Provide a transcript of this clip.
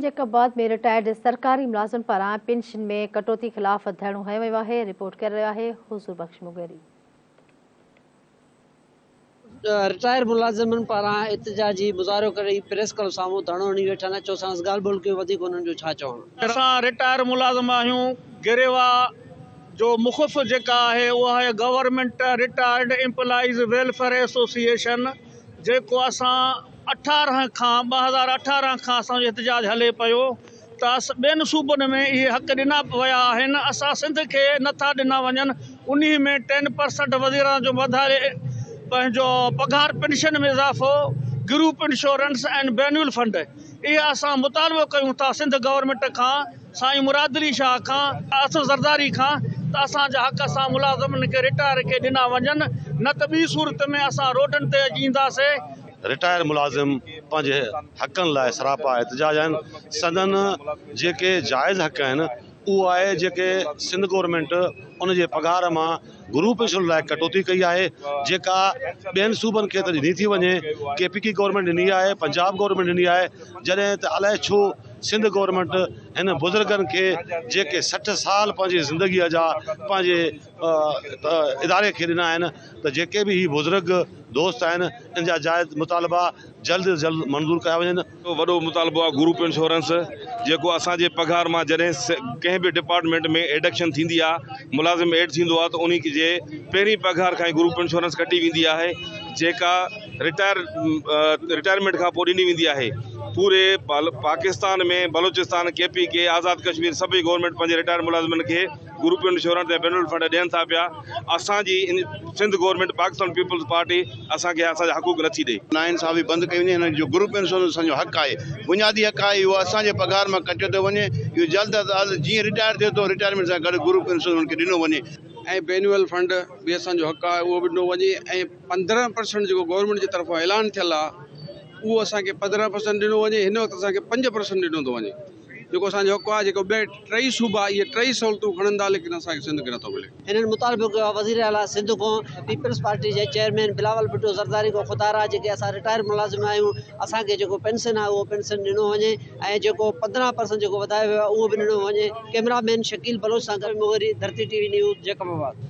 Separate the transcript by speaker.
Speaker 1: Jacob آباد ۾ retired سرڪاري ملازمن پاران پينشن ۾ ڪٽوتي خلاف ڌرڻو هنيو ويو آهي، رپورٽ ڪري رهيو آهي حضور بخش مغيري.
Speaker 2: رٽائر ملازمن پاران احتجاجي مظاهرو ڪري پريس ڪلب سامهون ڌرڻو هڻي ويٺا آهن، اچو ساڻس ڳالهه ٻولهه ڪيون وڌيڪ انهن جو ڇا چوڻ.
Speaker 3: اسان رٽائر ملازم آهيون، گريوا جو مخف جيڪا آهي اها آهي government retired employees welfare association جيڪو اسان اٺارهن کان 2018 کان اسان جو احتجاج هلي پيو ته اس ٻين صوبن ۾ اهي حق ڏنا ويا آهن اسان سنڌ کي نه ٿا ڏنا وڃن انهي ۾ ٽين پرسنٽ وزيراعظم جو وڌاري پنهنجو پگهار پينشن ۾ اضافو گروپ انشورنس ۽ بينول فنڊ اهي اسان مطالبو ڪيون ٿا سنڌ گورنمينٽ کان سائين مراد علي شاهه کان آصف زرداري کان ته اسان جا حق اسان ملازمن کي رٽائر کي ڏنا وڃن نه ته ٻي صورت ۾ اسان روڊن تي اچي اينداسي.
Speaker 4: رٽائر ملازم پنهنجي حقن لاء سراپا احتجاج آهن سندن جيڪي جائز حق آهن اهو آهي جيڪي سنڌ گورنمينٽ ان جي پگهار مان گروپ پينشن لاء ڪٽوتي ڪئي آهي جيڪا ٻين صوبن کي ته ڏني ٿي وڃي ڪي پي ڪي گورنمينٽ ڏني آهي پنجاب گورنمينٽ ڏني آهي جڏهن ته الائي ڇو سنڌ گورنمينٽ هن بزرگن کي جيڪي 60 سال پنهنجي زندگي جا پنهنجي اداري کي ڏنا آهن ته جيڪي به هي بزرگ دوست آهن ان جا جائز مطالبا جلد از جلد منظور ڪيا وڃن.
Speaker 5: وڏو مطالبو آهي گروپ انشورنس جيڪو اسان جي پگهار مان جڏهن ڪنهن به ڊپارٽمينٽ ۾ ايڊڪشن ٿيندي آهي ملازم ايڊ ٿيندو آهي ته انهي جي پهرين پگهار کان ئي گروپ انشورنس ڪٽي ويندي آهي جيڪا رٽائر رٽائرمينٽ کان پوء ڏني ويندي آهي پوري Pakistan ۾ Balochistan K P K Azad Kashmir سڀئي گورنمينٽ پنهنجي رٽائرڊ ملازمن کي گروپ انشورنس ۽ بينول فنڊ ڏين ٿا پيا اسان جي Sindh government Pakistan peoples party اسان کي اسان جا حقوق نٿي ڏئي.
Speaker 6: ناانصافي بند ڪئي وڃي هنن جو گروپ انشورنس اسان جو حق آهي بنيادي حق آهي اهو اسان جي پگهار مان ڪٽيو ٿو وڃي اهو جلد از جلد جيئن رٽائر ٿئي ٿو رٽائرمينٽ سان گڏ گروپ انشورنس هن کي ڏنو وڃي.
Speaker 7: ۽ بينول فنڊ به اسان جو حق آهي اهو به ڏنو وڃي ۽ 15% جيڪو گورنمينٽ جي طرفان اعلان ٿيل آهي اهو اسان کي 15% ڏنو وڃي هن وقت اسان کي 5% ڏنو ٿو وڃي. جيڪو اسان جو حق آهي جيڪو ٻئي ٽئي صوبا اهي ٽئي سهولتون کڻن ٿا ليڪن اسان کي سنڌ کي نٿو ملي.
Speaker 2: هنن مطالبو ڪيو آهي وزير اعليٰ سنڌ کان پيپلز پارٽي جي چيئرمين بلاول ڀٽو زرداري کان خدارا جيڪي اسان رٽائر ملازم آهيون اسان کي جيڪو پينشن آهي اهو پينشن ڏنو وڃي ۽ جيڪو 15% جيڪو وڌايو ويو آهي اهو به ڏنو وڃي ڪئميرا مين شڪيل بلوچ سان گڏ مغيري ڌرتي ٽي وي نيوز جيڪب آباد.